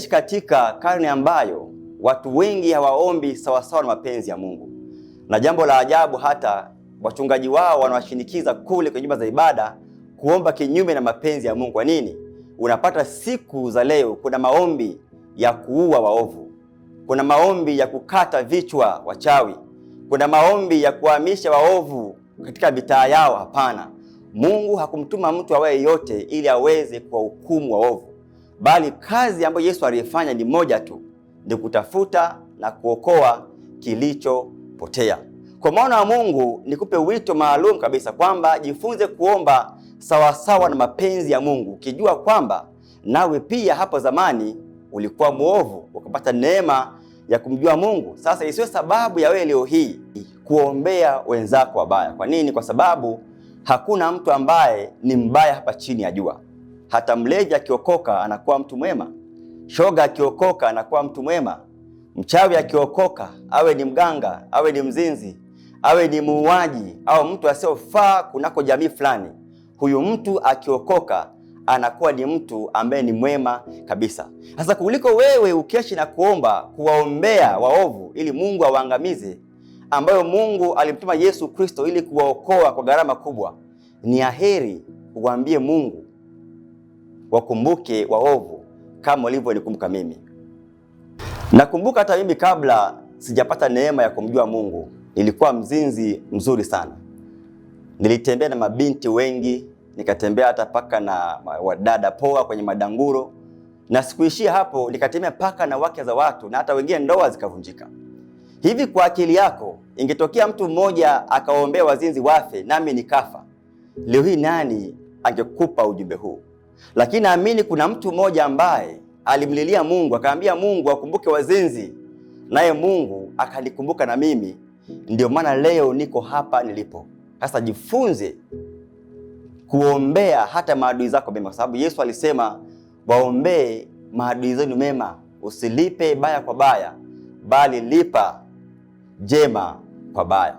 Tunaishi katika karne ambayo watu wengi hawaombi sawasawa na mapenzi ya Mungu, na jambo la ajabu, hata wachungaji wao wanawashinikiza kule kwenye nyumba za ibada kuomba kinyume na mapenzi ya Mungu. Kwa nini? Unapata siku za leo kuna maombi ya kuua waovu, kuna maombi ya kukata vichwa wachawi, kuna maombi ya kuhamisha waovu katika mitaa yao. Hapana, Mungu hakumtuma mtu awaye yote ili aweze kuwahukumu waovu, bali kazi ambayo Yesu alifanya ni moja tu, ni kutafuta na kuokoa kilichopotea. Kwa maana wa Mungu, nikupe wito maalum kabisa kwamba jifunze kuomba sawasawa na mapenzi ya Mungu, ukijua kwamba nawe pia hapo zamani ulikuwa mwovu ukapata neema ya kumjua Mungu. Sasa isiwe sababu ya wewe leo hii kuombea wenzako wabaya. Kwa nini? Kwa sababu hakuna mtu ambaye ni mbaya hapa chini ya jua. Hata mlevi akiokoka anakuwa mtu mwema, shoga akiokoka anakuwa mtu mwema, mchawi akiokoka, awe ni mganga, awe ni mzinzi, awe ni muuaji au mtu asiyofaa kunako jamii fulani, huyu mtu akiokoka anakuwa ni mtu ambaye ni mwema kabisa. Sasa kuliko wewe ukeshi na kuomba kuwaombea waovu ili Mungu awaangamize, ambayo Mungu alimtuma Yesu Kristo ili kuwaokoa kwa gharama kubwa, ni aheri uwaambie Mungu wakumbuke waovu kama ulivyonikumbuka mimi. Nakumbuka hata mimi kabla sijapata neema ya kumjua Mungu nilikuwa mzinzi mzuri sana. Nilitembea na mabinti wengi, nikatembea hata paka na wadada poa kwenye madanguro, na sikuishia hapo, nikatembea paka na wake za watu na hata wengine ndoa zikavunjika. Hivi kwa akili yako, ingetokea mtu mmoja akaombea wazinzi wafe nami nikafa, leo hii nani angekupa ujumbe huu? Lakini naamini kuna mtu mmoja ambaye alimlilia Mungu akaambia Mungu akumbuke wazinzi, naye Mungu akanikumbuka na mimi, ndio maana leo niko hapa nilipo. Sasa jifunze kuombea hata maadui zako mema, kwa sababu Yesu alisema waombee maadui zenu mema, usilipe baya kwa baya, bali lipa jema kwa baya.